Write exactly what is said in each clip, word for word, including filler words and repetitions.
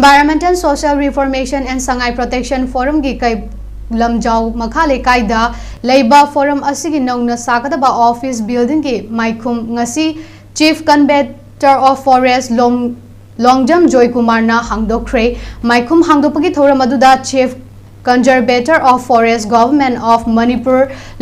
Environmental Social Reformation and Sangai Protection Forum ꯒꯤ ꯀꯩ ꯂꯝꯖꯥꯎ ꯃꯈꯥ ꯂꯩꯀꯥꯏꯗ ꯂꯩꯕ forum ꯑꯁꯤꯒꯤ ꯅꯧꯅ ꯁꯥꯒꯗꯕ office building ꯒꯤ ꯃꯥꯏꯈꯨꯝ ꯉꯁꯤ Chief Conservator of Forest ꯂꯣꯡ ꯂꯣꯡꯖꯝ ꯖꯣꯏꯀꯨꯃꯥꯔꯅ ꯍꯥꯡꯗꯣꯛꯈ꯭ꯔꯦ꯫ ꯃꯥꯏꯈꯨꯝ ꯍꯥꯡꯗꯣꯛꯄꯒꯤ ꯊꯧꯔꯝ ꯑꯗꯨꯗ Chief Conservator of Forest, Government of Manipur,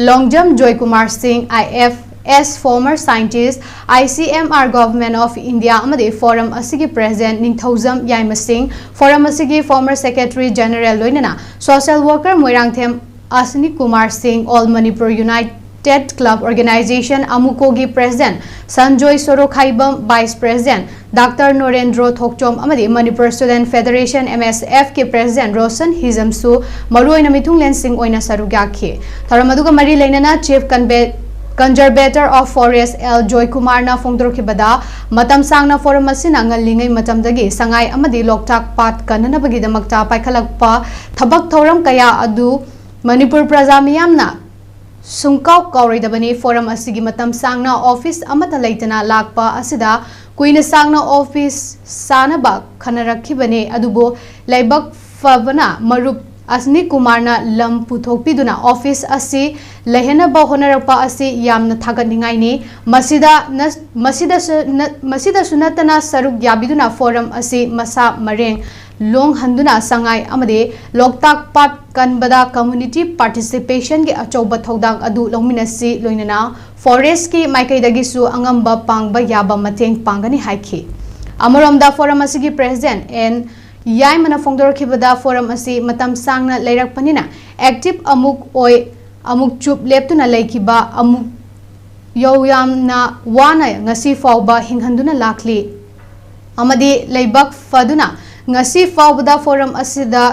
Longjam Joykumar ꯁꯤꯡ, I F S, former scientist, I C M R, Government of India, ꯑꯃꯗꯤ forum ꯑꯁꯤꯒꯤ president ꯅꯤꯡꯊꯧꯖꯝ ꯌꯥꯏꯃ ꯁꯤꯡ, forum ꯑꯁꯤꯒꯤ former secretary general, ꯂꯣꯏꯅꯅ social worker ꯃꯣꯏꯔꯥꯡꯊꯦꯝ ꯑꯁꯅꯤ ꯀꯨꯃꯥꯔ ꯁꯤꯡ, All Manipur United Club Organization, ꯑꯃꯨꯀꯣꯒꯤ president Sanjoy Sorokhaibam, vice president doctor Norendro Thokchom ꯑꯃꯗꯤ Manipur Student Federation, M S F ꯀꯤ president Roshan ꯍꯤꯖꯝꯁꯨ ꯃꯔꯨꯑꯣꯏꯅ ꯃꯤꯊꯨꯡꯂꯦꯟꯁꯤꯡ ꯑꯣꯏꯅ ꯁꯔꯨꯛ ꯌꯥꯈꯤ꯫ ꯊꯧꯔꯝ ꯑꯗꯨꯒ ꯃꯔꯤ ꯂꯩꯅꯅ Chief Conservator of Forest L ꯖꯣꯏꯀꯨꯃꯥꯔꯅ ꯐꯣꯡꯗꯣꯔꯛꯈꯤꯕꯗ, ꯃꯇꯝ ꯁꯥꯡꯅ forum ꯑꯁꯤꯅ ꯉꯜꯂꯤꯉꯩ ꯃꯇꯝꯗꯒꯤ ꯁꯉꯥꯏ ꯑꯃꯗꯤ ꯂꯣꯛꯇꯥꯛ ꯄꯥꯠ ꯀꯟꯅꯅꯕꯒꯤꯗꯃꯛꯇ ꯄꯥꯏꯈꯠꯂꯛꯄ ꯊꯕꯛ ꯊꯧꯔꯝ ꯀꯌꯥ ꯑꯗꯨ ꯃꯅꯤꯄꯨꯔ ꯄ꯭ꯔꯖꯥ ꯃꯤꯌꯥꯝꯅ ꯁꯨꯡꯀꯥꯎ ꯀꯥꯎꯔꯣꯏꯗꯕꯅꯤ꯫ Forum ꯑꯁꯤꯒꯤ ꯃꯇꯝ ꯁꯥꯡꯅ office ꯑꯃꯠꯇ ꯂꯩꯇꯅ ꯂꯥꯛꯄ ꯑꯁꯤꯗ ꯀꯨꯏꯅ ꯁꯥꯡꯅ office ꯁꯥꯅꯕ ꯈꯟꯅꯔꯛꯈꯤꯕꯅꯤ, ꯑꯗꯨꯕꯨ ꯂꯥꯏꯕꯛ ꯐꯕꯅ ꯃꯔꯨꯞ ꯑꯁꯅꯤ ꯀꯨꯃꯥꯔꯅ ꯂꯝ ꯄꯨꯊꯣꯛꯄꯤꯗꯨꯅ office ꯑꯁꯤ ꯂꯩꯍꯟꯅꯕ ꯍꯣꯠꯅꯔꯛꯄ ꯑꯁꯤ ꯌꯥꯝꯅ ꯊꯥꯒꯠꯅꯤꯡꯉꯥꯏꯅꯤ꯫ ꯃꯁꯤꯗ ꯅ-, ꯃꯁꯤꯗꯁꯨ ꯅ-, ꯃꯁꯤꯗꯁꯨ ꯅꯠꯇꯅ ꯁꯔꯨꯛ ꯌꯥꯕꯤꯗꯨꯅ forum ꯑꯁꯤ ꯃꯁꯥ ꯃꯔꯦꯡ ꯂꯣꯡꯍꯟꯗꯨꯅ ꯁꯉꯥꯏ ꯑꯃꯗꯤ ꯂꯣꯛꯇꯥꯛ ꯄꯥꯠ ꯀꯟꯕꯗ community participation ꯒꯤ ꯑꯆꯧꯕ ꯊꯧꯗꯥꯡ ꯑꯗꯨ ꯂꯧꯃꯤꯟꯅꯁꯤ, ꯂꯣꯏꯅꯅ forest ꯀꯤ ꯃꯥꯏꯀꯩꯗꯒꯤꯁꯨ ꯑꯉꯝꯕ ꯄꯥꯡꯕ ꯌꯥꯕ ꯃꯇꯦꯡ ꯄꯥꯡꯒꯅꯤ ꯍꯥꯏꯈꯤ꯫ ꯑꯃꯔꯣꯝꯗ forum ꯑꯁꯤꯒꯤ president N ꯌꯥꯏꯃꯅ ꯐꯣꯡꯗꯣꯔꯛꯈꯤꯕꯗ, forum ꯑꯁꯤ ꯃꯇꯝ ꯁꯥꯡꯅ ꯂꯩꯔꯛꯄꯅꯤꯅ active ꯑꯃꯨꯛ ꯑꯣꯏ, ꯑꯃꯨꯛ ꯆꯨꯞ ꯂꯦꯞꯇꯨꯅ ꯂꯩꯈꯤꯕ ꯑꯃꯨꯛ ꯌꯧ ꯌꯥꯝꯅ ꯋꯥꯅ ꯉꯁꯤ ꯐꯥꯎꯕ ꯍꯤꯡꯍꯟꯗꯨꯅ ꯂꯥꯛꯂꯤ ꯑꯃꯗꯤ ꯂꯩꯕꯥꯛ ꯐꯗꯨꯅ ꯉꯁꯤ ꯐꯥꯎꯕꯗ forum ꯑꯁꯤꯗ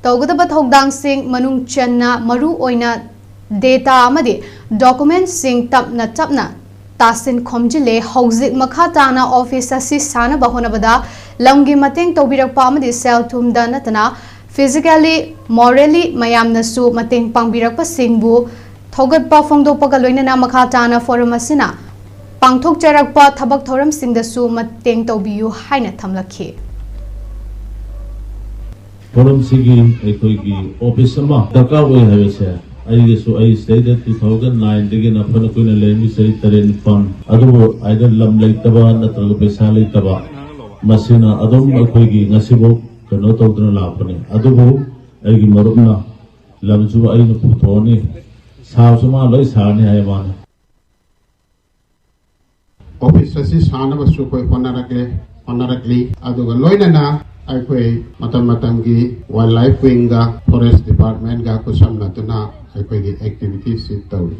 ꯇꯧꯒꯗꯕ ꯊꯧꯗꯥꯡꯁꯤꯡ ꯃꯅꯨꯡ ꯆꯟꯅ ꯃꯔꯨ ꯑꯣꯏꯅ data ꯑꯃꯗꯤ document ꯁꯤꯡ ꯇꯞꯅ ꯇꯞꯅ ꯇꯥꯁꯤꯟ ꯈꯣꯝꯖꯤꯜꯂꯦ꯫ ꯍꯧꯖꯤꯛ ꯃꯈꯥ ꯇꯥꯅ office ꯑꯁꯤ ꯁꯥꯅꯕ ꯍꯣꯠꯅꯕꯗ ꯂꯝꯒꯤ ꯃꯇꯦꯡ ꯇꯧꯕꯤꯔꯛꯄ ꯑꯃꯗꯤ ꯁꯦꯜ ꯊꯨꯝꯗ ꯅꯠꯇꯅ physically, morally ꯃꯌꯥꯝꯅꯁꯨ ꯃꯇꯦꯡ ꯄꯥꯡꯕꯤꯔꯛꯄꯁꯤꯡꯕꯨ ꯊꯧꯒꯠꯄ ꯐꯣꯡꯗꯣꯛꯄꯒ ꯂꯣꯏꯅꯅ ꯃꯈꯥ ꯇꯥꯅ forum ꯑꯁꯤꯅ ꯄꯥꯡꯊꯣꯛꯆꯔꯛꯄ ꯊꯕꯛ ꯊꯧꯔꯝꯁꯤꯡꯗꯁꯨ ꯃꯇꯦꯡ ꯇꯧꯕꯤꯌꯨ ꯍꯥꯏꯅ ꯊꯝꯂꯛꯈꯤ꯫ ꯃꯔꯝꯁꯤꯒꯤ ꯑꯩꯈꯣꯏꯒꯤ ꯑꯣꯐꯤꯁ ꯑꯃ ꯗꯔꯀꯥꯔ ꯑꯣꯏ ꯍꯥꯏꯕꯁꯦ ꯑꯩꯒꯤꯁꯨ, ꯑꯩ ꯁꯤꯗꯩꯗ two thousand nineꯗꯒꯤꯅ ꯐꯅ ꯀꯨꯏꯅ ꯂꯩꯔꯝꯃꯤ, ꯆꯍꯤ ꯇꯔꯦꯠ ꯅꯤꯄꯥꯜ꯫ ꯑꯗꯨꯕꯨ ꯑꯩꯗ ꯂꯝ ꯂꯩꯇꯕ ꯅꯠꯇ꯭ꯔꯒ ꯄꯩꯁꯥ ꯂꯩꯇꯕ, ꯃꯁꯤꯅ ꯑꯗꯨꯝ ꯑꯩꯈꯣꯏꯒꯤ ꯉꯁꯤꯐꯥꯎ ꯀꯩꯅꯣ ꯇꯧꯗꯨꯅ ꯂꯥꯛꯄꯅꯤ꯫ ꯑꯗꯨꯕꯨ ꯑꯩꯒꯤ ꯃꯔꯨꯞꯅ ꯂꯝꯁꯨ ꯑꯩꯅ ꯄꯨꯊꯣꯛꯑꯅꯤ, ꯁꯥꯕꯁꯨ ꯃꯥ ꯂꯣꯏ ꯁꯥꯔꯅꯤ ꯍꯥꯏ ꯃꯥꯅ꯫ ꯑꯣꯐꯤꯁ ꯑꯁꯤ ꯁꯥꯅꯕꯁꯨ ꯑꯩꯈꯣꯏ ꯍꯣꯠꯅꯔꯛꯂꯦ, ꯍꯣꯠꯅꯔꯛꯂꯤ꯫ ꯑꯗꯨꯒ ꯂꯣꯏꯅꯅ ꯑꯩꯈꯣꯏ ꯃꯇꯝ ꯃꯇꯝꯒꯤ ꯋꯥꯏꯜ ꯂꯥꯏꯐ ꯋꯤꯡꯒ ꯐꯣꯔꯦꯁ ꯗꯤꯄꯥꯔꯠꯃꯦꯟꯒ ꯈꯨꯠꯁꯝꯅꯗꯨꯅ ꯑꯩꯈꯣꯏꯒꯤ ꯑꯦꯛꯇꯤꯚꯤꯇꯤꯁꯁꯤ ꯇꯧꯔꯤ꯫